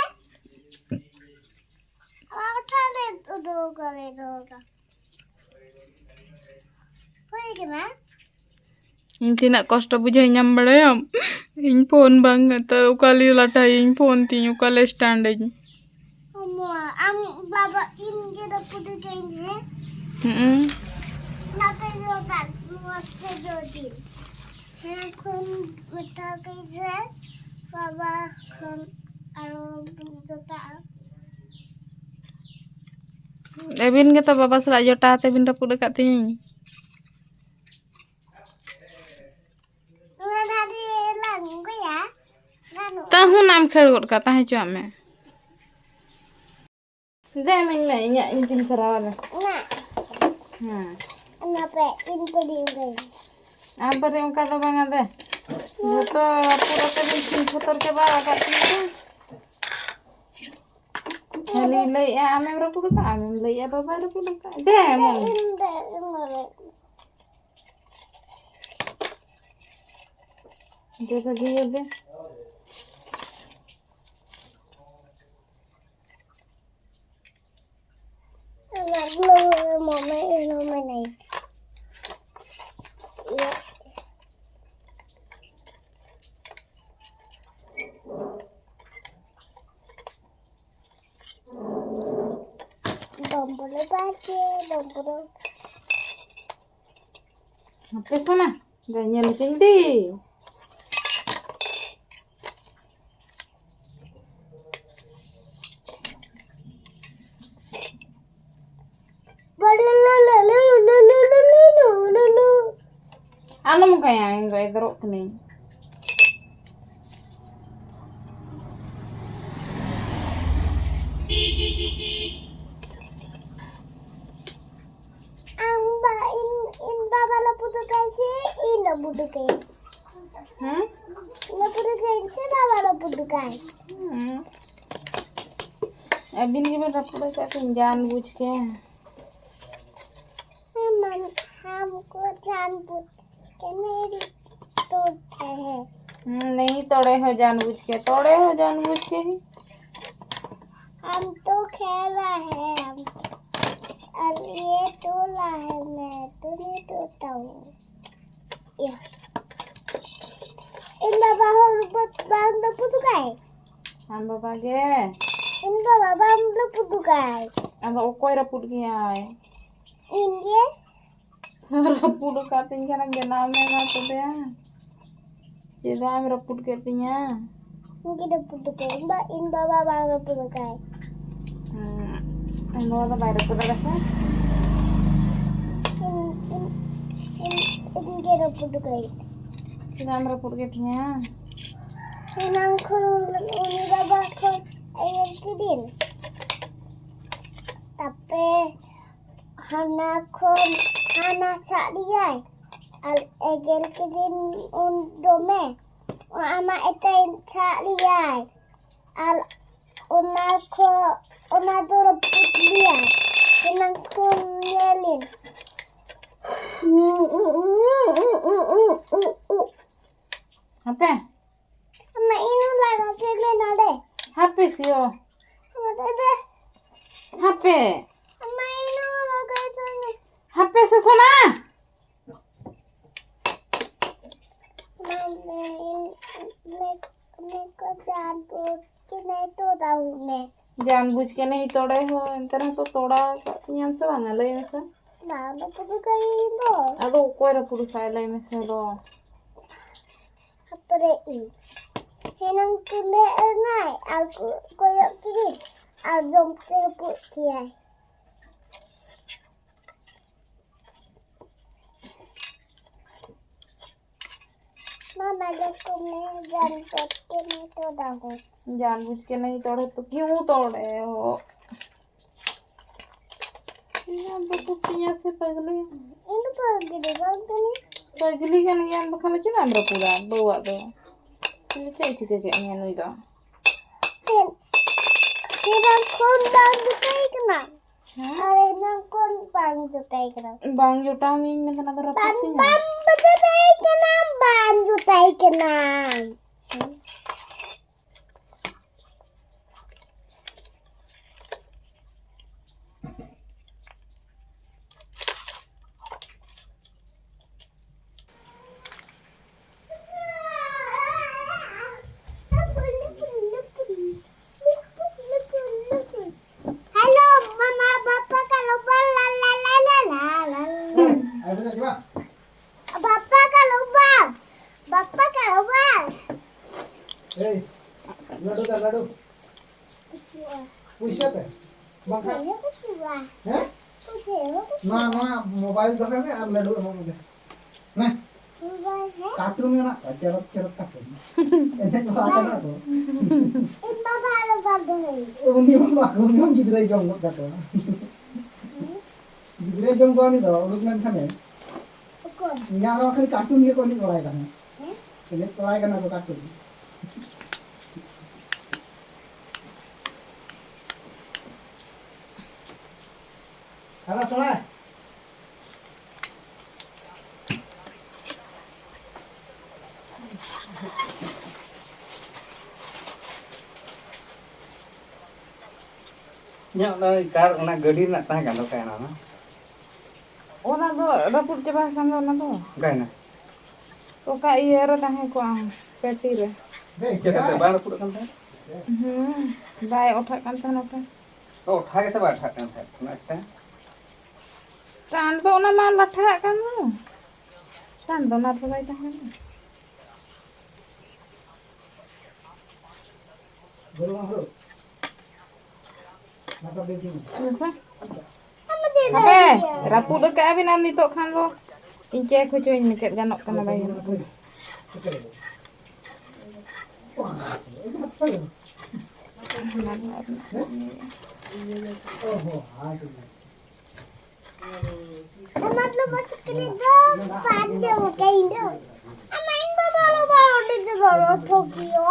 ᱟᱢᱟᱜ ᱴᱷᱟᱭ ᱞᱮ ᱩᱰᱩᱠ ᱟᱞᱮ ᱫᱚ᱾ ᱦᱩᱭ ᱠᱟᱱᱟ᱾ ᱤᱧ ᱛᱤᱱᱟᱹᱜ ᱠᱚᱥᱴᱚ ᱵᱩᱡᱷᱟᱹᱣ ᱧᱟᱢ ᱵᱟᱲᱟᱭᱟᱢ᱾ ᱤᱧ ᱯᱷᱳᱱ ᱵᱟᱝ ᱛᱚ ᱚᱠᱟ ᱞᱮ ᱞᱟᱴᱷᱟᱭᱟᱹᱧ ᱯᱷᱳᱱ ᱛᱤᱧ ᱚᱠᱟ ᱞᱮ ᱥᱴᱟᱱᱰ ᱟᱹᱧ᱾ ᱟᱢ ᱵᱟᱵᱟ ᱤᱧ ᱜᱮ ᱨᱟᱹᱯᱩᱫ ᱠᱟᱹᱧ ᱦᱮᱸ᱾ ᱦᱩᱸ᱾ ᱱᱟᱯᱮ ᱡᱚᱜᱟᱱ ᱱᱚᱣᱟ ᱯᱮ ᱡᱚᱫᱤᱱ᱾ ᱦᱮᱸ ᱠᱷᱚᱱ ᱢᱮᱛᱟ ᱠᱟᱹᱧ ᱥᱮ ᱵᱟᱵᱟ ᱠᱷᱚᱱ ᱟᱨᱚ ᱡᱚᱴᱟᱜᱼᱟ᱾ ᱟᱹᱵᱤᱱ ᱜᱮᱛᱚ ᱵᱟᱵᱟ ᱥᱟᱞᱟᱜ ᱡᱚᱴᱟᱣ ᱛᱮᱵᱤᱱ ᱨᱟᱹᱯᱩᱫ ᱟᱠᱟᱫ ᱛᱤᱧ᱾ ᱱᱚᱣᱟ ᱫᱷᱟᱨᱮ ᱞᱟᱝ ᱚᱠᱚᱭᱟ? ᱜᱟᱱᱚᱜᱼᱟ᱾ ᱛᱟᱹᱦᱩᱱᱟᱢ ᱠᱷᱟᱹᱲ ᱜᱚᱫ ᱠᱟᱜ ᱛᱟᱦᱮᱸ ᱦᱚᱪᱚᱣᱟᱜ ᱢᱮ᱾ ᱫᱮ ᱤᱢᱟᱹᱧ ᱢᱮ, ᱤᱧᱟᱹᱜ ᱤᱧ ᱛᱤᱧ ᱥᱟᱨᱟᱣᱟ ᱫᱮ᱾ ᱚᱱᱟ᱾ ᱦᱮᱸ᱾ ᱚᱱᱟ ᱯᱮ ᱤᱧ ᱯᱮ ᱫᱤᱱ ᱨᱮ᱾ ᱟᱢ ᱯᱟᱨᱤ ᱚᱱᱠᱟ ᱫᱚ ᱵᱟᱝᱟ ᱫᱮ᱾ ᱡᱚᱛᱚ ᱨᱟᱹᱯᱩᱫ ᱟᱛᱮ ᱵᱤᱱ ᱥᱤᱢ ᱠᱷᱚᱛᱚᱨ ᱪᱟᱵᱟ ᱟᱠᱟᱫ ᱛᱤᱧ ᱫᱚ᱾ ᱠᱷᱟᱹᱞᱤ ᱞᱟᱹᱭᱮᱜᱼᱟ ᱟᱢᱮᱢ ᱨᱟᱹᱯᱩᱫ ᱟᱠᱟᱫ, ᱟᱢᱮᱢ ᱞᱟᱹᱭᱮᱜᱼᱟ ᱵᱟᱵᱟᱭ ᱨᱟᱹᱯᱩᱫ ᱟᱠᱟᱫ᱾ ᱫᱮ ᱮᱢᱚᱱ᱾ ᱤᱧ ᱫᱚ ᱤᱧ ᱫᱚ᱾ ᱫᱮ ᱫᱮ ᱫᱮ ᱫᱮ᱾ ᱰᱚᱢᱵᱚᱞᱮ ᱵᱟᱡᱮ, ᱰᱚᱢᱵᱚᱞᱮ᱾ ᱦᱟᱯᱮ ᱥᱚᱱᱟ, ᱫᱮ ᱧᱮᱞ ᱦᱚᱪᱚᱧ ᱫᱤ᱾ ᱟᱞᱚᱢ ᱚᱱᱠᱟᱭᱟ, ᱤᱧ ᱫᱚ ᱮᱫᱽᱨᱚᱜ ᱠᱟᱹᱱᱟᱹᱧ᱾ ᱟᱢ ᱵᱟ-, ᱤᱧ, ᱤᱧ ᱵᱟᱵᱟ ᱞᱮ ᱯᱩᱴᱩᱨ ᱠᱟᱭ ᱥᱮ ᱤᱧ ᱨᱟᱹᱯᱩᱫ ᱠᱟᱹᱧ᱾ ᱦᱮᱸ? ᱨᱟᱹᱯᱩᱫ ᱠᱟᱹᱧ ᱥᱮ ᱵᱟᱵᱟ ᱨᱟᱹᱯᱩᱫ ᱠᱟᱭ? ᱦᱮᱸ᱾ ᱟᱹᱵᱤᱱ ᱜᱮᱵᱤᱱ ᱨᱟᱹᱯᱩᱫ ᱟᱠᱟᱫ ᱛᱤᱧ ᱡᱟᱱ ᱵᱩᱡᱽ ᱜᱮ᱾ हम, हमको जान बुझ के नहीं तोड़ते हैं। हम्म, नहीं तोड़े हो जानबूझ के, तोड़े हो जानबूझ के ही। हम तो खेला है, हम, और ये तोला है, मैं तो नहीं तोड़ता हूँ। या। इन बाबा हम बत-, बांध दो पुतुका है। ᱟᱢ ᱵᱟᱵᱟ ᱜᱮ? ᱤᱧ ᱵᱟᱵᱟ ᱵᱟᱝ ᱨᱟᱹᱯᱩᱫ ᱟᱠᱟᱫ᱾ ᱟᱫᱚ ᱚᱠᱚᱭ ᱨᱟᱹᱯᱩᱫ ᱜᱮᱭᱟᱭ? ᱤᱧ ᱜᱮ᱾ ᱨᱟᱹᱯᱩᱫ ᱟᱠᱟᱫ ᱛᱤᱧ ᱠᱷᱟᱱᱮᱢ ᱵᱮᱱᱟᱣ ᱢᱮ ᱢᱟ ᱛᱚᱵᱮ᱾ ᱪᱮᱫᱟᱜ ᱮᱢ ᱨᱟᱹᱯᱩᱫ ᱠᱮᱫ ᱛᱤᱧᱟ? ᱤᱧ ᱜᱮ ᱨᱟᱹᱯᱩᱫ ᱟᱠᱟᱫ᱾ ᱤᱧ ᱵᱟ-, ᱤᱧ ᱵᱟᱵᱟ ᱵᱟᱝ ᱨᱟᱹᱯᱩᱫ ᱟᱠᱟᱫ᱾ ᱦᱩᱸ᱾ ᱟᱢ ᱵᱟᱵᱟ ᱫᱚ ᱵᱟᱭ ᱨᱟᱹᱯᱩᱫ ᱟᱠᱟᱫᱟ ᱥᱮ? ᱤᱧ, ᱤᱧ, ᱤᱧ, ᱤᱧ ᱜᱮ ᱨᱟᱹᱯᱩᱫ ᱟᱠᱟᱫ᱾ ᱪᱮᱫᱟᱜ ᱮᱢ ᱨᱟᱹᱯᱩᱫ ᱠᱮᱫ ᱛᱤᱧᱟ? ᱮᱱᱟᱝ ᱠᱷᱚᱱ ᱩᱱᱤ ᱵᱟᱵᱟ ᱠᱷᱚᱱ ᱮᱭᱮᱨ ᱠᱤᱫᱤᱧ᱾ ᱛᱟᱯᱮ ᱦᱟᱱᱟ ᱠᱷᱚᱱ ᱦᱟᱱᱟ ᱥᱟᱵ ᱞᱮᱭᱟᱭ ᱟᱨ ᱮᱜᱮᱨ ᱠᱤᱫᱤᱧ ᱩᱱ ᱫᱚᱢᱮ᱾ ᱟᱢᱟᱜ ᱮᱴᱟᱜ ᱥᱟᱵ ᱞᱮᱭᱟᱭ ᱟᱨ ᱚᱱᱟ ᱠᱷᱚ-, ᱚᱱᱟ ᱫᱚ ᱨᱟᱹᱯᱩᱫ ᱞᱮᱭᱟ᱾ ᱮᱱᱟᱝ ᱠᱷᱚᱱ ᱧᱮᱞᱤᱧ᱾ ᱦᱟᱯᱮ᱾ ᱟᱢᱟᱜ ᱤᱧ ᱞᱟᱜᱟ ᱪᱮᱫ ᱞᱮ ᱱᱚᱰᱮ? ᱦᱟᱯᱮ ᱥᱤᱭᱳ᱾ ᱱᱚᱰᱮ ᱫᱮ᱾ ᱦᱟᱯᱮ᱾ ᱟᱢᱟᱜ ᱤᱧ ᱞᱟᱜᱟ ᱪᱮᱫ ᱞᱮ? ᱦᱟᱯᱮ ᱥᱮ ᱥᱚᱱᱟ᱾ ᱢᱟᱢᱮ, ᱢᱮ, ᱢᱮ ᱠᱚ ᱡᱟᱱ ᱵᱩᱡᱽ ᱠᱮ ᱱᱮ ᱛᱚ ᱫᱟᱣ ᱢᱮ᱾ ᱡᱟᱱ ᱵᱩᱡᱽ ᱠᱮ ᱱᱮ ᱛᱚᱲᱮ ᱦᱚ, ᱮᱱᱛᱮ ᱨᱮᱦᱚᱸ ᱛᱚ ᱛᱚᱲᱟ ᱟᱠᱟᱫ ᱛᱤᱧᱟᱢ ᱥᱮ ᱵᱟᱝᱟ? ᱞᱟᱹᱭ ᱢᱮᱥᱮ᱾ ᱵᱟᱝ ᱫᱚ ᱯᱩᱫᱩ ᱠᱟᱭ ᱫᱚ᱾ ᱟᱫᱚ ᱚᱠᱚᱭ ᱨᱮ ᱯᱩᱫᱩ ᱠᱟᱭ? ᱞᱟᱹᱭ ᱢᱮᱥᱮ ᱫᱚ᱾ ᱦᱟᱯᱮ ᱤᱧ᱾ ᱦᱮᱱᱟᱝ ᱛᱩᱞᱟᱹ ᱮᱱᱟᱭ ᱟᱨ ᱠᱚ-, ᱠᱚᱭᱚᱜ ᱠᱤᱫᱤᱧ ᱟᱨ ᱡᱚᱢ ᱛᱮ ᱨᱟᱹᱯᱩᱫ ᱠᱮᱭᱟᱭ᱾ ᱢᱟ ᱢᱟᱞᱮ ᱠᱚ ᱢᱮ ᱡᱟᱱ ᱵᱩᱡᱽ ᱠᱮ ᱱᱮ ᱛᱚ ᱫᱟᱦᱩ᱾ ᱡᱟᱱ ᱵᱩᱡᱽ ᱠᱮ ᱱᱮ ᱛᱚᱲᱮ ᱛᱚ ᱠᱤᱭᱩ ᱛᱚᱲᱮ ᱦᱚ᱾ ᱤᱧ ᱫᱚ ᱯᱟᱹᱜᱽᱞᱤ ᱫᱚ ᱵᱟᱝ ᱠᱟᱹᱱᱟᱹᱧ᱾ ᱯᱟᱹᱜᱽᱞᱤ ᱠᱟᱱ ᱜᱮᱭᱟᱢ, ᱵᱟᱠᱷᱟᱱ ᱫᱚ ᱪᱮᱫᱟᱜ ᱮᱢ ᱨᱟᱹᱯᱩᱫᱟ ᱵᱟᱹᱦᱩᱣᱟᱜ ᱫᱚ? ᱪᱮᱫ ᱮ ᱪᱤᱠᱟᱹ ᱠᱮᱫ ᱢᱮᱭᱟ ᱱᱩᱭ ᱫᱚ? ᱪᱮᱫ? ᱪᱮᱫᱟᱜ ᱠᱷᱩᱱ ᱵᱟᱝ ᱡᱩᱛᱟᱹᱭ ᱠᱟᱱᱟ? ᱦᱮᱸ? ᱟᱨ ᱮᱱᱟᱝ ᱠᱷᱚᱱ ᱵᱟᱝ ᱡᱩᱛᱟᱹᱭ ᱠᱟᱱᱟ᱾ ᱵᱟᱝ ᱡᱚᱴᱟᱣ ᱢᱤᱭᱟᱹᱧ ᱢᱮᱱᱛᱮ ᱚᱱᱟ ᱫᱚ ᱨᱟᱹᱯᱩᱫ ᱵᱟᱝ, ᱛᱤᱧᱟ? ᱵᱟᱝ ᱡᱩᱛᱟᱹᱭ ᱠᱟᱱᱟ, ᱵᱟᱝ ᱡᱩᱛᱟᱹᱭ ᱠᱟᱱᱟ᱾ Hello, mama, papa, kalau bal, la, la, la, la, la, la, la. Hey, ayo, kita coba. Papa, kalau bal. Papa, kalau bal. Hey, ladu, ladu. Kuchua. Puisa te? Bangka. Kuchua, kuchua. Hah? Kuchua, kuchua. Nua, nua, mobile dohe me, am ladu amo me. ᱦᱮᱸ? ᱠᱟᱨᱴᱩᱱ ᱢᱮᱱᱟᱜ ᱠᱚᱣᱟ, ᱪᱮᱨᱚᱠ ᱪᱮᱨᱚᱠ ᱠᱟᱨᱴᱩᱱ᱾ ᱮᱱᱮᱡ ᱵᱟᱲᱟ ᱠᱟᱱᱟ ᱠᱚ᱾ ᱤᱧ ᱵᱟᱵᱟ ᱟᱨ ᱵᱟᱵᱟ ᱫᱚ᱾ ᱩᱱᱤ ᱦᱚᱸ ᱵᱟᱠᱚ, ᱩᱱᱤ ᱦᱚᱸ ᱜᱤᱫᱽᱨᱟᱹᱭ ᱡᱚᱢ ᱜᱚᱫ ᱠᱟᱠᱚᱣᱟ᱾ ᱜᱤᱫᱽᱨᱟᱹᱭ ᱡᱚᱢ ᱠᱚᱣᱟ ᱩᱱᱤ ᱫᱚ, ᱩᱰᱩᱠ ᱞᱮᱱᱠᱷᱟᱱᱮ᱾ ᱚᱠᱚᱭ? ᱤᱧᱟᱹᱜ ᱦᱚᱸ ᱠᱷᱟᱹᱞᱤ ᱠᱟᱨᱴᱩᱱ ᱜᱮᱠᱚ ᱮᱱᱮᱡ ᱵᱟᱲᱟᱭ ᱠᱟᱱᱟ᱾ ᱦᱮᱸ? ᱮᱱᱮᱡ ᱵᱟᱲᱟᱭ ᱠᱟᱱᱟ ᱠᱚ ᱠᱟᱨᱴᱩᱱ᱾ ᱦᱮᱞᱳ, ᱥᱚᱲᱟ᱾ ᱤᱧᱟᱹᱜ ᱚᱱᱟ ᱠᱟᱨ, ᱚᱱᱟ ᱜᱟᱹᱰᱤ ᱨᱮᱱᱟᱜ ᱛᱟᱦᱮᱸ ᱠᱟᱱ ᱫᱚ, ᱚᱠᱟᱭᱮᱱᱟ ᱚᱱᱟ? ᱚᱱᱟ ᱫᱚ ᱨᱟᱹᱯᱩᱫ ᱪᱟᱵᱟ ᱟᱠᱟᱱ ᱫᱚ, ᱚᱱᱟ ᱫᱚ᱾ ᱚᱠᱟᱭᱮᱱᱟ? ᱚᱠᱟ ᱤᱭᱟᱹ ᱨᱮ ᱛᱟᱦᱮᱸ ᱠᱚᱜᱼᱟ, ᱯᱮᱴᱤ ᱨᱮ᱾ ᱪᱮᱫ ᱠᱟᱛᱮ ᱵᱟᱝ ᱨᱟᱹᱯᱩᱫ ᱟᱠᱟᱱ ᱛᱟᱦᱮᱸᱫ? ᱦᱩᱸ, ᱵᱟᱭ ᱚᱴᱷᱟᱜ ᱠᱟᱱ ᱛᱟᱦᱮᱱᱟ ᱛᱚ᱾ ᱚᱴᱷᱟ ᱜᱮᱥᱮ ᱵᱟᱭ ᱚᱴᱷᱟᱜ ᱠᱟᱱ ᱛᱟᱦᱮᱸᱫ, ᱚᱱᱟ ᱮᱠᱴᱟ᱾ ᱥᱴᱟᱱᱰ ᱫᱚ ᱚᱱᱟ ᱢᱟ ᱞᱟᱴᱷᱟᱜ ᱠᱟᱱ ᱫᱚ᱾ ᱥᱴᱟᱱᱰ ᱫᱚ ᱚᱱᱟ ᱨᱮᱫᱚ ᱵᱟᱭ ᱛᱟᱦᱮᱸ ᱠᱟᱱᱟ᱾ ᱦᱟᱯᱮ, ᱨᱟᱹᱯᱩᱫ ᱟᱠᱟᱫᱼᱟ ᱵᱤᱱ ᱟᱨ ᱱᱤᱛᱚᱜ ᱠᱷᱟᱱ ᱫᱚ ᱤᱧ ᱪᱮᱠ ᱦᱚᱪᱚᱧ ᱢᱮ, ᱪᱮᱫ ᱜᱟᱱᱚᱜ ᱠᱟᱱᱟ ᱵᱟᱭ ᱜᱟᱱᱚᱜ ᱠᱟᱱᱟ᱾ ᱚᱱᱟ ᱫᱚ ᱵᱟᱹᱪᱩᱜ ᱠᱟᱱᱟ ᱫᱚ, ᱵᱟᱝ ᱪᱟᱵᱟ ᱠᱟᱱᱟ ᱤᱧ ᱫᱚ᱾ ᱟᱢ ᱤᱧ ᱵᱟᱵᱟ ᱫᱚ ᱵᱟᱝ ᱚᱸᱰᱮ ᱫᱚ ᱫᱚᱨᱚ ᱴᱷᱚᱠᱤᱭᱚ᱾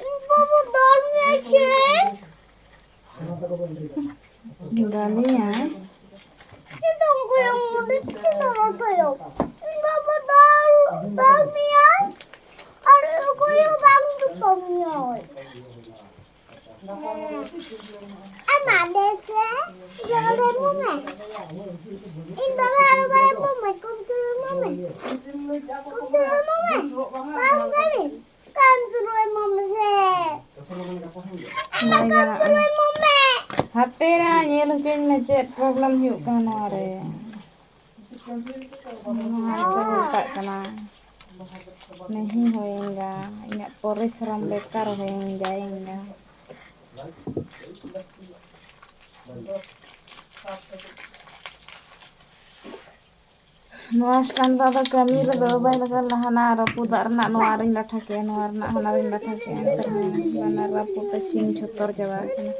ᱤᱧ ᱵᱟᱵᱟ ᱫᱚᱨ ᱢᱮ ᱪᱮ? ᱫᱟᱞᱤᱧᱟ᱾ ᱪᱮᱫ ᱫᱚ ᱚᱱᱠᱟ ᱚᱸᱰᱮ ᱪᱮᱫ ᱫᱚᱨᱚ ᱴᱷᱚᱠᱤᱭᱚ? ᱤᱧ ᱵᱟᱵᱟ ᱫᱚᱨ, ᱫᱚᱨ ᱢᱮᱭᱟᱭ᱾ ᱟᱨ ᱚᱠᱚᱭ ᱦᱚᱸ ᱵᱟᱝ ᱫᱩ ᱠᱟᱹᱢᱤᱭᱟᱭ᱾ ᱟᱢ ᱟᱞᱮ ᱥᱮ ᱡᱚᱢ ᱮᱢᱚᱜ ᱢᱮ᱾ ᱤᱧ ᱵᱟᱵᱟ ᱟᱨ ᱵᱟᱵᱟ ᱮᱢᱚᱜ ᱢᱮ, ᱠᱚᱢ ᱪᱩᱨᱩᱡ ᱮᱢᱚᱜ ᱢᱮ᱾ ᱠᱚᱢ ᱪᱩᱨᱩᱡ ᱮᱢᱚᱜ ᱢᱮ᱾ ᱵᱟᱝ ᱜᱟᱱᱤ, ᱠᱚᱢ ᱪᱩᱨᱩᱡ ᱮᱢᱚᱜ ᱢᱮ ᱥᱮ᱾ ᱟᱢ ᱵᱟᱭ ᱠᱚᱢ ᱜᱟᱱᱚᱜᱼᱟ᱾ ᱪᱩᱨᱩᱡ ᱮᱢᱚᱜ ᱢᱮ᱾ ᱦᱟᱯᱮ ᱱᱟ, ᱧᱮᱞ ᱦᱚᱪᱚᱧ ᱢᱮ ᱪᱮᱫ problem ᱦᱩᱭᱩᱜ ᱠᱟᱱᱟ ᱱᱚᱣᱟ ᱨᱮ᱾ ᱱᱚᱣᱟ ᱨᱮ ᱪᱮᱫ ᱜᱷᱚᱴᱟᱜ ᱠᱟᱱᱟ? ᱱᱟᱦᱤ ᱦᱳᱭᱮᱝᱜᱟ, ᱤᱧᱟᱹᱜ ᱯᱚᱨᱤᱥᱨᱚᱢ ᱵᱮᱠᱟᱨ ᱦᱳᱭᱮᱝᱜᱟ, ᱦᱳᱭᱮᱝᱜᱟ᱾ ᱱᱚᱣᱟ stand ᱫᱚ ᱟᱫᱚ ᱠᱟᱹᱢᱤ ᱨᱮᱫᱚ ᱵᱟᱭ ᱞᱟᱜᱟᱜ, ᱞᱟᱦᱟᱱᱟ ᱨᱟᱹᱯᱩᱫᱟᱜ ᱨᱮᱱᱟᱜ ᱱᱚᱣᱟ ᱨᱤᱧ ᱞᱟᱴᱷᱟ ᱠᱮᱜᱼᱟ, ᱱᱚᱣᱟ ᱨᱮᱱᱟᱜ ᱦᱟᱱᱟ ᱨᱤᱧ ᱞᱟᱴᱷᱟ ᱠᱮᱜᱼᱟ, ᱮᱱᱛᱮ ᱨᱮᱦᱚᱸ ᱵᱟᱱᱟᱨ ᱨᱟᱹᱯᱩᱫ ᱛᱮ ᱪᱷᱤᱢ ᱪᱷᱚᱛᱚᱨ ᱪᱟᱵᱟ ᱟᱠᱟᱱᱟ᱾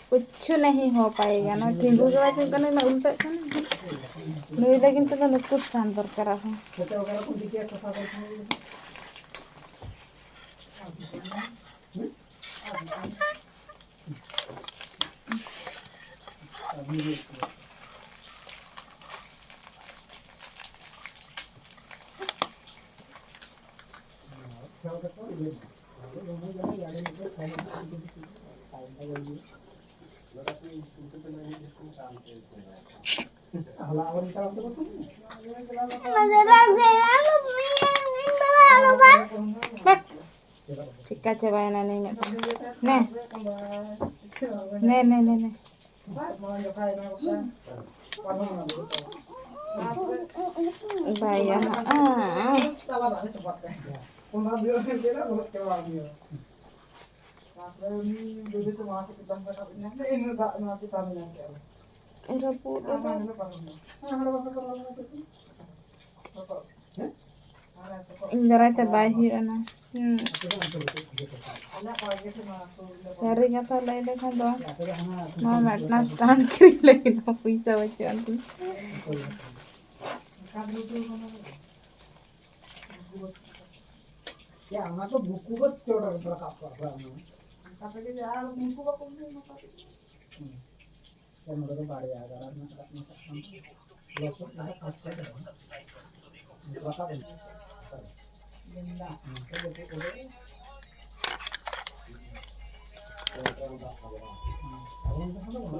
ᱠᱩᱪᱷᱩ ᱱᱟᱦᱤ ᱦᱳ ᱯᱟᱭᱮᱜᱟ, ᱱᱚᱣᱟ ᱛᱤᱸᱜᱩ ᱜᱮ ᱵᱟᱭ ᱛᱤᱸᱜᱩ ᱠᱟᱱᱟ, ᱩᱱᱟᱹᱜ ᱩᱞᱴᱟᱹᱜ ᱠᱟᱱᱟ᱾ ᱱᱩᱭ ᱞᱟᱹᱜᱤᱫ ᱛᱮᱫᱚ ᱱᱩᱠᱩ stand ᱫᱚᱨᱠᱟᱨ ᱟᱨᱦᱚᱸ᱾ ᱵᱟᱠ᱾ ᱪᱤᱠᱟ ᱪᱟᱵᱟᱭᱮᱱᱟ ᱱᱩᱭ ᱢᱤᱫᱴᱟᱝ? ᱱᱮ᱾ ᱱᱮ, ᱱᱮ, ᱱᱮ, ᱱᱮ᱾ ᱵᱟᱭ ᱜᱟᱱᱚᱜᱼᱟ᱾ ᱨᱟᱹᱯᱩᱫ ᱮᱱᱟ᱾ ᱤᱧ ᱫᱟᱨᱟᱭ ᱛᱮ ᱵᱟᱭ ᱦᱩᱭᱩᱜᱼᱟ ᱱᱟ᱾ ᱦᱩᱸ᱾ ᱥᱟᱹᱨᱤ ᱠᱟᱛᱷᱟ ᱞᱟᱹᱭ ᱞᱮᱠᱷᱟᱱ ᱫᱚ, ᱱᱚᱣᱟ ᱢᱤᱫᱴᱟᱝ stand ᱠᱤᱨᱤᱧ ᱞᱟᱹᱜᱤᱫ ᱦᱚᱸ ᱯᱚᱭᱥᱟ ᱵᱟᱹᱪᱩᱜ ᱟᱱ ᱛᱤᱧᱟ᱾ ᱭᱟ, ᱚᱱᱟ ᱫᱚ ᱵᱩᱠᱩ ᱵᱟᱹᱫᱽ ᱪᱚᱴ ᱨᱮ ᱨᱟᱠᱟᱵ ᱠᱚᱜᱼᱟ, ᱦᱳᱭ, ᱚᱱᱟ᱾ ᱚᱱᱠᱟ ᱛᱮᱜᱮ ᱟᱨ ᱩᱱᱠᱩ ᱵᱟᱠᱚ ᱩᱱᱠᱩ ᱵᱟᱠᱚ ᱦᱩᱸ᱾ ᱥᱮ ᱱᱚᱰᱮ ᱫᱚ ᱵᱟᱨᱭᱟ ᱜᱟᱰᱟ ᱢᱮᱱᱟᱜ ᱟᱠᱟᱫ, ᱢᱮᱱᱟᱜ ᱟᱠᱟᱫ ᱠᱷᱟᱱ ᱞᱚᱥᱚᱫ ᱨᱮ ᱠᱟᱴ ᱠᱚ ᱫᱚᱦᱚ᱾ ᱨᱟᱠᱟᱵ ᱮᱱᱟ᱾ ᱜᱮᱸᱫᱟ᱾ ᱦᱩᱸ, ᱛᱚ ᱡᱚᱛᱚ ᱠᱚᱜᱮ᱾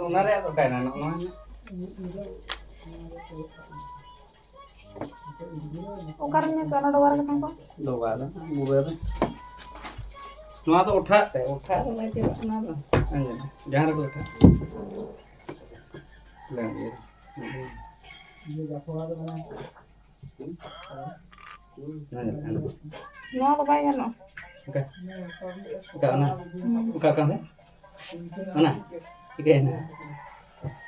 ᱚᱱᱟ ᱨᱮᱭᱟᱜ ᱫᱚ ᱚᱠᱟᱭᱮᱱᱟ? ᱱᱚᱜᱼᱚ ᱱᱚᱣᱟ ᱨᱮᱱᱟᱜ? ᱚᱠᱟᱨᱮᱢ ᱧᱮᱞ ᱠᱮᱫᱟ ᱚᱱᱟ ᱰᱚᱵᱟ ᱨᱮ ᱠᱟᱛᱮ ᱠᱚ? ᱰᱚᱵᱟ ᱫᱚ, ᱵᱩᱨᱟᱹ ᱨᱮ᱾ ᱱᱚᱣᱟ ᱫᱚ ᱚᱴᱷᱟᱜ ᱛᱮ, ᱚᱴᱷᱟᱜ ᱨᱮ ᱵᱟᱭ ᱪᱟᱵᱟᱜ ᱠᱟᱱᱟ ᱫᱚ᱾ ᱟᱸᱡᱚᱢ ᱢᱮ, ᱡᱟᱦᱟᱸ ᱨᱮᱠᱚ ᱚᱴᱷᱟᱜ᱾ ᱵᱟᱝ, ᱤᱭᱟᱹ᱾ ᱟᱸᱡᱚᱢ ᱢᱮ, ᱟᱸᱡᱚᱢ ᱢᱮ᱾ ᱱᱚᱣᱟ ᱫᱚ ᱵᱟᱭ ᱜᱟᱱᱚᱜᱼᱟ᱾ ᱚᱠᱟ? ᱚᱠᱟ ᱚᱱᱟ? ᱦᱩᱸ᱾ ᱚᱠᱟ, ᱚᱠᱟ ᱦᱚᱸ? ᱚᱱᱟ? ᱪᱤᱠᱟᱹᱭᱮᱱᱟ?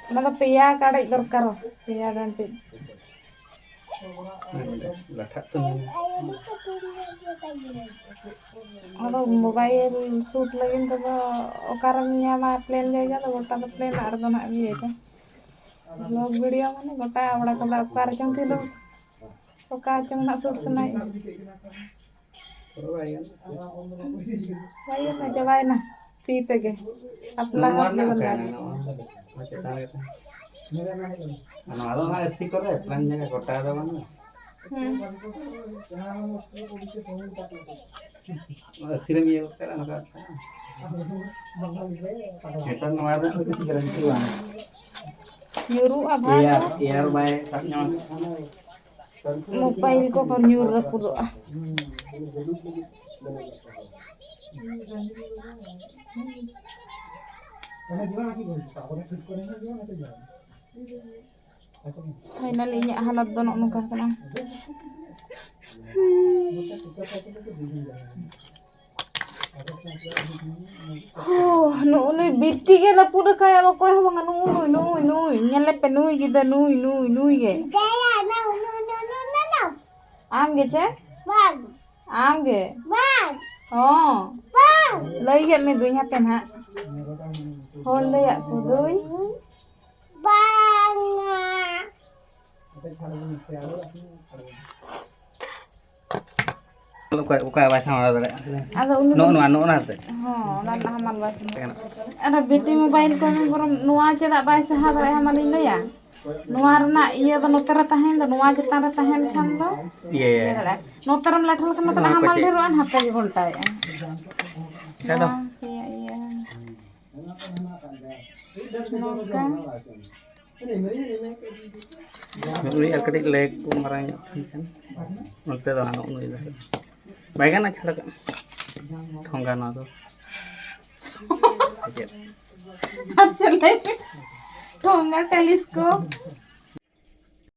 ᱚᱱᱟ ᱫᱚ ᱯᱮᱭᱟ ᱠᱟᱲᱮᱡ ᱫᱚᱨᱠᱟᱨᱚᱜ, ᱯᱮᱭᱟ ᱰᱟᱱᱴᱤᱡ᱾ ᱞᱟᱴᱷᱟᱜ ᱛᱟᱢᱟ᱾ ᱟᱫᱚ mobile shoot ᱞᱟᱹᱜᱤᱫ ᱛᱮᱫᱚ ᱚᱠᱟᱨᱮᱢ ᱧᱟᱢᱟ plain ᱡᱟᱭᱜᱟ ᱫᱚ? ᱜᱚᱴᱟ ᱫᱚ plain ᱟᱨ ᱫᱚ ᱱᱟᱦᱟᱜ ᱮᱢ ᱤᱭᱟᱹᱭᱮᱫᱟ᱾ Vlog video ᱢᱟᱱᱮ ᱜᱚᱴᱟ ᱟᱵᱲᱟ ᱠᱟᱫᱟ, ᱚᱠᱟ ᱨᱮᱪᱚᱝ ᱛᱤᱸᱜᱩ, ᱚᱠᱟ ᱪᱚᱝ ᱱᱟᱜ shoot ᱥᱟᱱᱟᱭᱮᱫ᱾ ᱵᱟᱭ ᱪᱟᱵᱟᱭᱮᱱᱟ ᱛᱤ ᱛᱮᱜᱮ᱾ ᱟᱯᱱᱟᱨ ᱱᱚᱣᱟ ᱦᱟᱛ ᱜᱮ ᱨᱮᱱᱟᱜ ᱵᱟᱝ ᱚᱠᱟᱭᱮᱱᱟ? ᱜᱟᱱᱚᱜ᱾ ᱱᱚᱣᱟ, ᱱᱚᱣᱟ ᱪᱮᱛᱟᱱ ᱨᱮ ᱛᱟᱦᱮᱸ᱾ ᱱᱚᱣᱟ ᱫᱚ ᱚᱱᱟ ᱮᱥᱤ ᱠᱚᱨᱮ, ᱯᱞᱮᱱ ᱡᱟᱭᱜᱟ ᱜᱚᱴᱟ ᱫᱚ ᱵᱟᱝ᱾ ᱦᱩᱸ᱾ ᱮᱥᱤ ᱨᱮᱢ ᱤᱭᱟᱹ ᱜᱚᱫ ᱠᱟᱜᱼᱟ, ᱱᱚᱝᱠᱟ᱾ ᱱᱮᱛᱟᱨ ᱱᱚᱣᱟ ᱨᱮᱱᱟᱜ ᱫᱚ ᱠᱤᱪᱷᱩ guarantee ᱵᱟᱝ᱾ ᱧᱩᱨᱩᱜᱼᱟ ᱵᱷᱟᱜᱽ ᱮᱭᱟᱨ, ᱫᱚ᱾ ᱮᱭᱟᱨ ᱵᱟᱭ ᱥᱟᱵ ᱧᱟᱢᱟ᱾ Mobile ᱠᱚ ᱠᱚ ᱧᱩᱨ ᱨᱟᱹᱯᱩᱫᱚᱜᱼᱟ᱾ Finally ᱤᱧᱟᱹᱜ ᱦᱟᱞᱚᱛ ᱫᱚ ᱱᱚᱜᱼᱚ ᱱᱚᱝᱠᱟ ᱠᱟᱱᱟ᱾ ᱦᱳ, ᱱᱩᱜᱼᱩ ᱱᱩᱭ ᱵᱤᱴᱤ ᱜᱮ ᱨᱟᱹᱯᱩᱫ ᱟᱠᱟᱭᱟ, ᱚᱠᱚᱭ ᱦᱚᱸ ᱵᱟᱝᱟ᱾ ᱱᱩᱜᱼᱩ ᱱᱩᱭ, ᱱᱩᱭ, ᱱᱩᱭ, ᱧᱮᱞᱮᱯᱮ, ᱱᱩᱭ ᱜᱤᱫᱟᱹᱨ, ᱱᱩᱭ, ᱱᱩᱭ, ᱱᱩᱭ ᱜᱮ᱾ ᱟᱢ ᱜᱮ ᱪᱮ? ᱵᱟᱝ᱾ ᱟᱢ ᱜᱮ? ᱵᱟᱝ᱾ ᱦᱚᱸ᱾ ᱵᱟᱝ᱾ ᱞᱟᱹᱭ ᱠᱮᱫ ᱢᱮ ᱫᱩᱧ, ᱦᱟᱯᱮ ᱱᱟᱦᱟᱜ᱾ ᱦᱚᱲ ᱞᱟᱹᱭᱟᱜ ᱠᱚ ᱫᱩᱧ᱾ ᱵᱟᱝᱟ᱾ ᱚᱠᱟ, ᱚᱠᱟ ᱵᱟᱭ ᱥᱟᱢᱵᱲᱟᱣ ᱫᱟᱲᱮᱭᱟᱜᱼᱟ? ᱟᱫᱚ ᱩᱱᱤ ᱫᱚ ᱱᱚᱜᱼᱚ ᱱᱚᱣᱟ, ᱱᱚᱜᱼᱚ ᱱᱚᱣᱟ ᱛᱮ᱾ ᱦᱚᱸ, ᱚᱱᱟ ᱨᱮᱱᱟᱜ ᱦᱟᱢᱟᱞ ᱵᱟᱭ ᱥᱟᱢᱵᱲᱟᱣ᱾ ᱟᱫᱚ ᱵᱤᱴᱤ ᱢᱳᱵᱟᱭᱤᱞ ᱠᱚ ᱢᱮ ᱵᱚᱨᱚᱝ ᱱᱚᱣᱟ ᱪᱮᱫᱟᱜ ᱵᱟᱭ ᱥᱟᱦᱟ ᱫᱟᱲᱮᱭᱟᱜᱼᱟ, ᱢᱟᱞᱤᱧ ᱞᱟᱹᱭᱟ? ᱱᱚᱣᱟ ᱨᱮᱱᱟᱜ ᱤᱭᱟᱹ ᱫᱚ ᱱᱚᱛᱮ ᱨᱮ ᱛᱟᱦᱮᱸᱭᱮᱱ ᱫᱚ, ᱱᱚᱣᱟ ᱪᱮᱛᱟᱱ ᱨᱮ ᱛᱟᱦᱮᱸᱭᱮᱱ ᱠᱷᱟᱱ ᱫᱚ ᱤᱭᱟᱹ, ᱤᱭᱟᱹ᱾ ᱤᱭᱟᱹ ᱫᱟᱲᱮᱭᱟᱜᱼᱟ᱾ ᱱᱚᱛᱮ ᱨᱮᱢ ᱞᱟᱴᱷᱟ ᱞᱮᱠᱷᱟᱱ ᱱᱚᱛᱮ ᱱᱚᱣᱟ ᱠᱚ ᱦᱟᱢᱟᱞ ᱪᱮᱫ? ᱰᱷᱮᱨᱚᱜᱼᱟ, ᱱᱟᱛᱮ ᱜᱮ ᱜᱷᱚᱞᱴᱟᱣᱮᱜᱼᱟ᱾ ᱮᱠᱫᱚᱢ᱾ ᱱᱚᱣᱟ ᱤᱭᱟᱹ, ᱤᱭᱟᱹ᱾ ᱱᱚᱝᱠᱟ᱾ ᱱᱩᱭ ᱟᱨ ᱠᱟᱹᱴᱤᱡ ᱞᱮᱜᱽ ᱠᱚ ᱢᱟᱨᱟᱝ ᱧᱚᱜ ᱛᱟᱦᱮᱱ ᱠᱷᱟᱱ, ᱱᱚᱛᱮ ᱫᱚ ᱦᱟᱸᱜ ᱱᱩᱭ ᱫᱚ ᱵᱟᱭ ᱜᱟᱱᱚᱜᱼᱟ ᱪᱷᱟᱲᱟ ᱠᱟᱜ᱾ ᱴᱷᱚᱸᱜᱟ ᱱᱚᱣᱟ ᱫᱚ᱾ ᱟᱨ ᱪᱮᱫ ᱞᱟᱹᱭ ᱢᱮ? ᱴᱷᱚᱸᱜᱟ, ᱴᱮᱞᱤᱥᱠᱳᱯ᱾